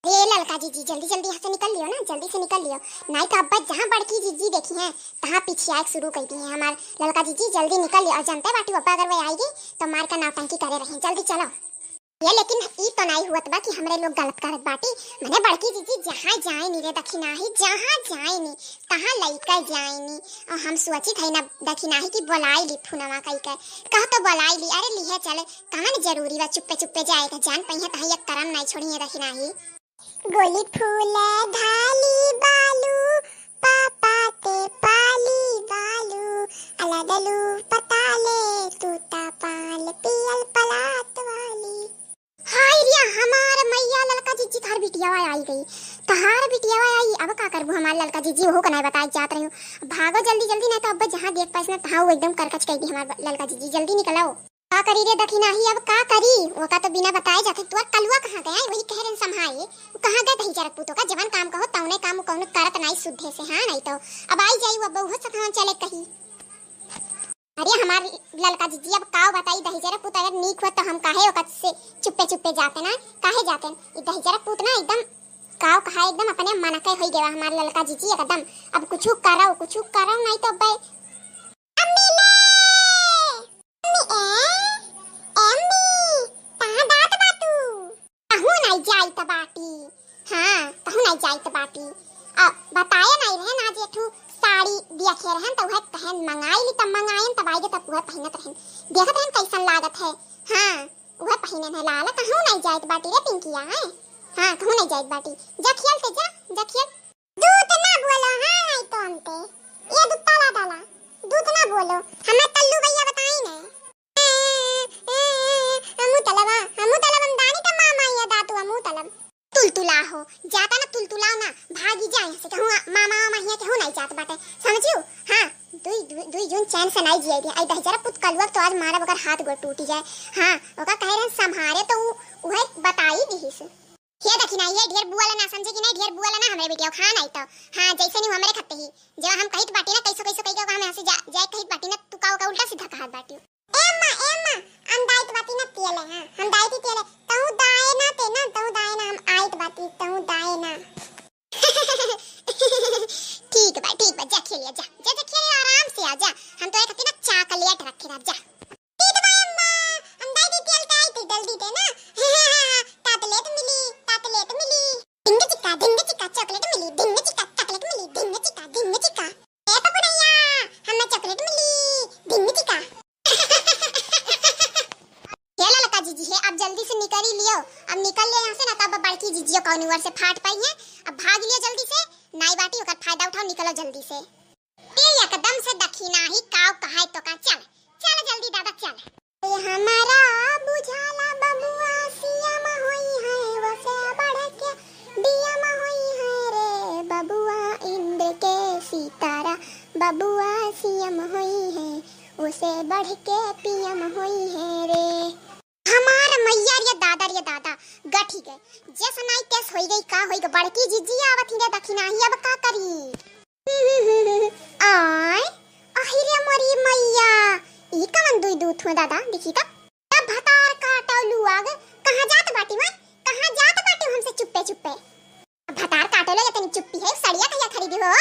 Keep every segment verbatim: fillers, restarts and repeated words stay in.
ए ललका जीजी, जल्दी जल्दी यहाँ से निकल लियो ना, जल्दी से निकल लियो, नाहीं तो अब्बा जहाँ बड़की जीजी देखिहैं, तहाँ पिछियाए के शुरू कर दिहैं हमार ललका जीजी। जल्दी निकल लियो, और जनते बाटी अब्बा अगर वे आइगी तो मार का नौटंकी करे रही। जल्दी चलो। ये लेकिन ई तो नाहीं हुअत बा कि हमरे लोग गलत करत बाटी, मने बड़की जीजी जहाँ जाए नी रे दखिनाही, जहाँ जाए नी, तहाँ लइका जाए नी। और हम सोचित हई ना दखिनाही कि बोलाई ली फुनवा कई के, कह तो बोलाई ली, अरे लिहे चले, कवन जरूरी बा चुप्पे चुप्पे जाए के, जान पइहैं तहाँ एक करम नाहीं छोड़िहैं दखिनाही। गोली फूल धाली बालू, पापा ते पाली बालू, अलदलू पताले, तू ता पाल पियल पलात वाली। हाय रिया, हमार मैया ललका जीजी, तहार बिटियावा आई गई, तहार बिटियावा आई। अब का करबू हमार ललका जीजी, ओहू का नाहीं बताए जात रही हूँ। भागो जल्दी जल्दी, नाहीं तो अब जहाँ देख पाइस ना तहाँ वो एकदम करकच कह दी हमार ललका जीजी। जल्दी निकलो। का करी रे दखिनाही, अब का करी? ओका तो बिना बताए जात है। तोर कलुआ कहाँ गए? वही कह रहे संभाए, वो कहाँ गए दहिजरक पूतो का? जवन काम कहो तौने काम वो कौनो करत नाहीं सुद्धे से, हाँ? नाहीं तो अब आई जाई वो, अब उहो सथवा चले कही। अरे हमार ललका जीजी, अब काव बताई, दहिजरक पूत अगर नीक होत तो हम काहे ओकर से चुप्पे चुप्पे जाते ना, काहे जाते? ई दहिजरक पूत ना एकदम काव कहा, एकदम अपने मन के होई गवा हमार ललका जीजी एकदम। अब कुछु करव, कुछु करव नाहीं तो बे। अम्मी ले! अम्मी ए, ए अम्मी, कहाँ जात बा तू? कहूँ नाहीं जाइत बाटी। हाँ, कहूँ नाहीं जाइत बाटी। आ, बताए नाहीं रहन, आज एठू साड़ी देखे रहन, त उहे कहन मंगाई ली, तब मंगायन, तब आई गे, तब उहे पहिनत रहन। देखत रहन कैसन लागत है। हाँ, उहे पहिनन है लाल, कहूँ नाहीं जाइत बाटी रे पिंकिया, हैं? हाँ, कहूँ नाहीं जाइत बाटी। जा खेल ते जा, जा खेल। दूत ना बोलो, हाँ, नहीं तो हमते। ये दुत्ता ला डाला। दूत ना बोलो। हमें कल्लू भैया बताई ने। हमू तलब, हमू तलब, हम दानी त मामा ये दातू, हमू तलब। तुलतुला हो, जाता ना तुलतुलाओ ना, भागी जा यहाँ से, कहूँ मामा, मामा हियाँ कहूँ नाहीं जात बाटे, समझियो? हाँ, दुई, दुई, दुई जून चैन से नाहीं जिए दिया। आई दहिजरा पुत कलुआ तो आज मारा बगर हाथ गोड़ टूटी जाए। हाँ, ओका कहे रहन संभारे तो उ, उहे बताई दिहिस। हे दखिनाही, ढेर बुआला ना, समझे कि नाहीं? ढेर बुआला ना, हमरे बेटिया खान आई तो। हाँ, जैसे नहीं हमरे खत्ते ही। जब हम कहित बाटी ना, कैसो, कैसो कही के हम यहाँ से जा, जाए कहित बाटी ना, तू का, का उल्टा सीधा कहत बाटी। ए अम्मा, ए अम्मा, हम दाइत बाटी ना तेले, हाँ, हम दाइत ही तेले। तहु दाए ना ते ना, तहु दाए ना, हम आइत बाटी, तहु दाए ना। ठीक बा, ठीक बा, जा खेलिया, जा, जा, जा खेलिया, आराम से आ जा। हम तो एक ना चॉकलेट रखे रह, जा। ठीक बा अम्मा, हम दाई दी तेल ते आई थे जल्दी ते ना। तातलेट मिली, तातलेट मिली। ढिंग चिक्का, ढिंग चिक्का, चॉकलेट मिली, ढिंग चिक्का, चॉकलेट मिली, ढिंग चिक्का, ढिंग चिक्का। ए पपुनैया, हमें चॉकलेट मिली, ढिंग चिक्का। हे ललका जीजी, हे आप जल्दी से निकल ही लियो, अब निकल लियो यहाँ से ना, तब बड़की जीजियो कौनी ओर से फाट पाई है। अब भाग लियो जल्दी से, नाई बाटी ओकर फायदा उठाओ, निकलो जल्दी से। ते एकदम से दखिनाही काव कहाए तो का, चल, चल जल्दी दादा चल। ये हमारा बुझाला बबुआ सीएम होई है, वो से बढ़ के डीएम होई है रे बबुआ, इंद्र के सितारा बबुआ सीएम होई है, उसे बढ़ के पीएम होई है रे। हमार मैया रे दादा रे दादा, गठी गए, जस नाई तस होई गई, का होई गई, बड़की जीजी आवत ही रे दखिनाही, अब का करी? आय, अहि रे मोरी मैया, ई कवन दुई दूत हुए दादा, देखी तब। तब भतार काटो लुआग, कहाँ जात बाटी मैं? कहाँ जात बाटी हमसे चुप्पे चुप्पे? अब भतार काटो लो, इतनी चुप्पी है, सड़िया कहिया खरीदी हो?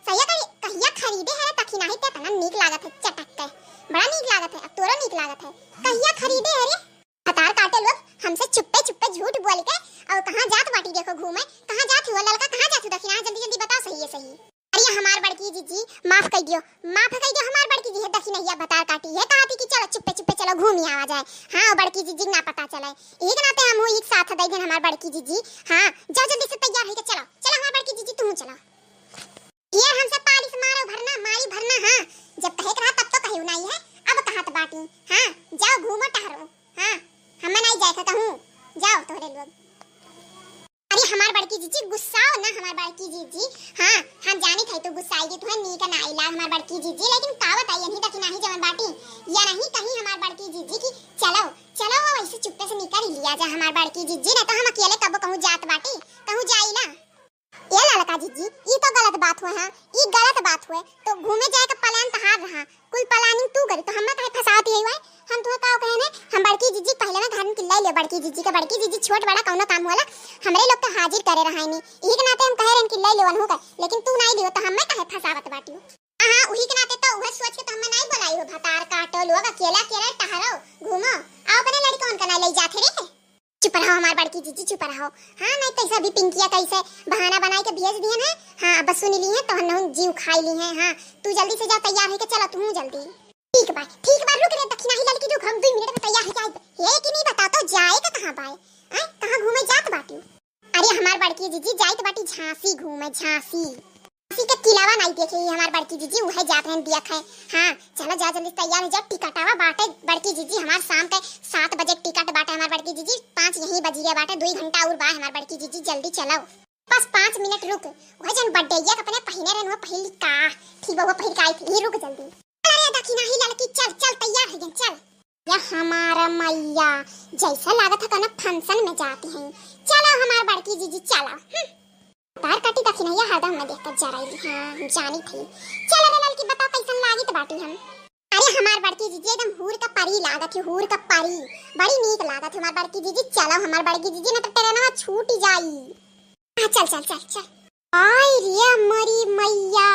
सड़िया कहि-, कहिया खरीदे है रे दखिनाही ते, इतना नीक लागत है चटक के, बड़ा नीक लागत है, अब तोरो नीक लागत है, कहिया खरीदे है रे? भतार काटे लोग हमसे चुप्पे चुप्पे झूठ बोल के, और कहाँ जात बाटी देखो घूमे, कहाँ जात हो ललका, कहाँ जात हो दखिना, जल्दी जल्दी बताओ सही है सही। अरे हमार बड़की जीजी माफ कर दियो, माफ कर दियो हमार बड़की जी, हे दखिनहिया भतार काटी है, कहा थी कि चलो चुप्पे चुप्पे चलो घूमी आवा जाए। हाँ बड़की जीजी ना पता चले, एक नाते हम एक साथ दे देन हमार बड़की जीजी। हाँ जाओ जल्दी से तैयार होके चलो, चलो हमार बड़की जीजी तुम चलो। ये हमसे पालिश मारो भरना, मारी भरना, हाँ। जब कहे के रहा तब तो कहियो नाई है, अब कहत बाटी, हाँ, जाओ घूमो टहरो, हाँ, हमें नाई जाए के कहूँ, जाओ तोहरे लोग। अरे हमार बड़की जीजी गुस्साओ ना, हमार बड़की जीजी, हाँ, हम जानी थे तू गुस्साई दी, तुहे नीक नाई लाग हमार बड़की जीजी, लेकिन का बताई यही तक नाही जवन बाटी, या नहीं कहीं हमार बड़की जीजी की चलो, चलो वो वैसे चुप्पे से निकल लिया जा हमार बड़की जीजी, नहीं तो हम अकेले कबो कहूँ जात बाटी, कहूँ जाई ना। ए ललका जीजी, ई तो गलत बात हुए, हाँ, ई गलत बात हुए। तो घूमे जाए का प्लान तहार रहा, कुल प्लानिंग तू करी, तो हमें काहे फंसावत ही हुए? हम तुहे का कहे ने, हम बड़की जीजी पहले में घर में किल्ला ले, बड़की जीजी के, बड़की जीजी छोट बड़ा कौनो काम होला, हमरे लोग के हाथ हाजिर करे रहाइनी, इही के नाते हम कहे रहन कि लइ लेवन हो गए, लेकिन तू नाई लियो, तो हमें काहे फंसावत बाटियो? हाँ, उही के नाते तो उहे सोच के तो हमें नाई बोलाई हो, भतार काटो लोग, अकेला अकेला टहरो, घूमो, आओ अपने लड़कवन का नाई लइ जाते रे। चुप रहो हमार बड़की जीजी, चुप रहो। हाँ, नाई तो ऐसा भी पिंकिया कैसे बहाना बनाई के भेज दिए हैं। हाँ, अब सुन ली है तो हम जीव खाई ली है। हाँ, तू जल्दी से जा, तैयार होके चलो तू जल्दी। ठीक बा, ठीक बा, रुक रे दखिनाही ललकी, रुक, हम दुई मिनट में तैयार होके आइब। ये कि नहीं बता तो जाए का कहाँ बाय? आय, कहाँ घूमे जात बाटी? अरे हमार बड़की जीजी जाइत बाटी झांसी घूमे, झांसी। झांसी के किलावा नाई देखे ही हमार बड़की जीजी, उहे जात रहन दिया खाए। हाँ, चलो जा जल्दी तैयार हो जा, टिकटावा बाटे बड़की जीजी हमार शाम के सात बजे टिकट बाटे हमार बड़की जीजी, पाँच यहीं बजिया बाटे, दुई घंटा और बा हमार बड़की जीजी, जल्दी चलो। बस पाँच मिनट रुक, उहे जन बड्डैया के अपने पहिने रहन, उहे पहिन ली का, ठीक बा, उहे पहिन के आई थी, ही रुक जल्दी। अरे दखिनाही ललकी, चल, चल, तैयार हो गए, चल। या हमारा मैया, जैसा लागत है कौनो फंक्शन में जाती हैं। चलो हमार बड़की जीजी, चलो। हम्म। तार काटी दखिनैया हरदम में देख कर जराई ली। हाँ, हम जानी थी। चलो रे ललकी, बताओ कैसन लागित बाटी हम? अरे हमार बड़की जीजी एकदम हूर का परी लागत है, हूर का परी। बड़ी नीक लागत है हमार बड़की जीजी। चलो हमार बड़की जीजी, ना तो ट्रेनवा छूट जाई। हाँ, चल, चल, चल, चल। आय रे मरी मैया,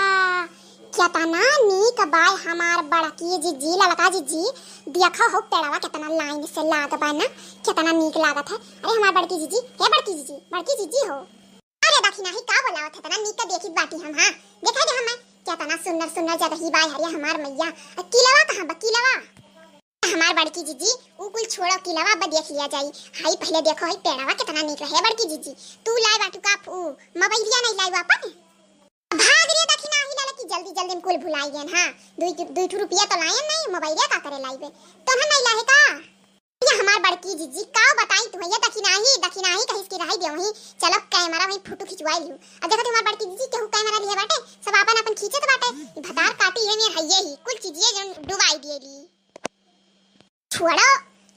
केतना नीक बाय हमार बड़की जीजी, ललका जीजी। देखो हो पेड़वा केतना लाइन से लाग बा ना, केतना नीक लागत है। अरे हमार बड़की जीजी, हे बड़की जीजी, बड़की जीजी हो। अरे दखिनाही का बोलावत है, तना नीक देखित बाटी हम, हाँ। देखा दे हमें, केतना सुन्नर सुन्नर जगही बाय, अरे हमार मैया। आ किलवा कहाँ बा, किलवा? हमार बड़की जीजी, ऊ कुल छोड़ो, किलवा अब देख लिया जाई। हाई पहले देखो, हाई पेड़वा केतना नीक रहे बड़की जीजी। तू लाए बाटू का ऊ मोबाइलिया नहीं लाए आपन? भाग रे दखिनाही ललकी, जल्दी जल्दी में कुल भुलाई गए, हाँ। दुई, दुई ठो रुपया तो लायन नहीं, मोबाइलिया का करे लाइबे? तोहन नहीं लाए का? ये हमार बड़की जीजी, का बताई तुम्हें, ये दखिनाही, दखिनाही कहिस की रही दे वहीं। चलो कैमरा वहीं फोटो खिंचवाई लियो। अब देखो तुम्हार बड़की जीजी, केहू कैमरा लिए बाटे, सब आपन आपन खींचत बाटे। ई भतार काटी है मेर हइये ही, कुल चीजिए जन डुबाई दिए ली। छोड़ो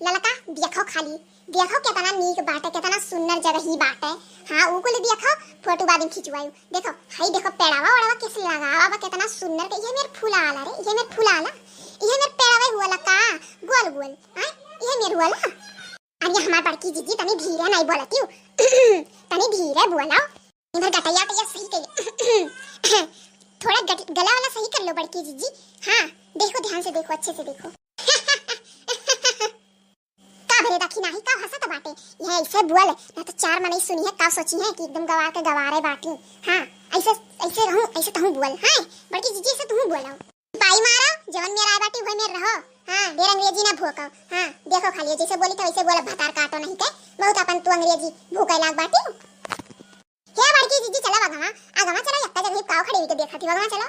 ललका, देखो खाली, देखो केतना नीक बाटे, केतना सुन्नर जगही बाटे। हाँ, ऊ कुल देखो, फोटो बाद में खिंचवायु। देखो, हई देखो पेड़ावा ओड़ावा कैसे लगावा बा, केतना सुन्नर के। इहे मेर फूला आला रे, इहे मेर फूला आला, इहे मेर पेड़ावे हुआ ला का, गोल गोल, हाँ, इहे मेर हुआ ला। अरे हमार बड़की जीजी तनी धीरे नहीं बोलती हूँ, तनी धीरे बोलाओ। इधर गटैया टैया सही कर ले। थोड़ा गट-, गला वाला सही कर लो बड़की जीजी। हाँ, देखो ध्यान से देखो, अच्छे से देखो। का भरे दखिनाही, का हंसत बाटे? यह ऐसे बोल, ना तो चार मनई सुनी है, का सोची है कि एकदम गवार के गवारे बाटी। हाँ, ऐसे, ऐसे रहूं, ऐसे तहूं बोल। हाँ, बड़की जीजी ऐसे तहूं बोलो। बाई मारो, जवन मेर आए बाटी, वही मेर रहो। हाँ, ढेर अंग्रेजी ना भोंको। हाँ, देखो खाली, जैसे बोली था वैसे बोला, भतार काटो नहीं के। बहुत अपन तू अंग्रेजी भोंके लाग बाटी। हे बड़की जीजी, चलो अगवा, अगवा चलो, यक्का जगह काव खड़ी हुई के देखा थी, अगवा चलो।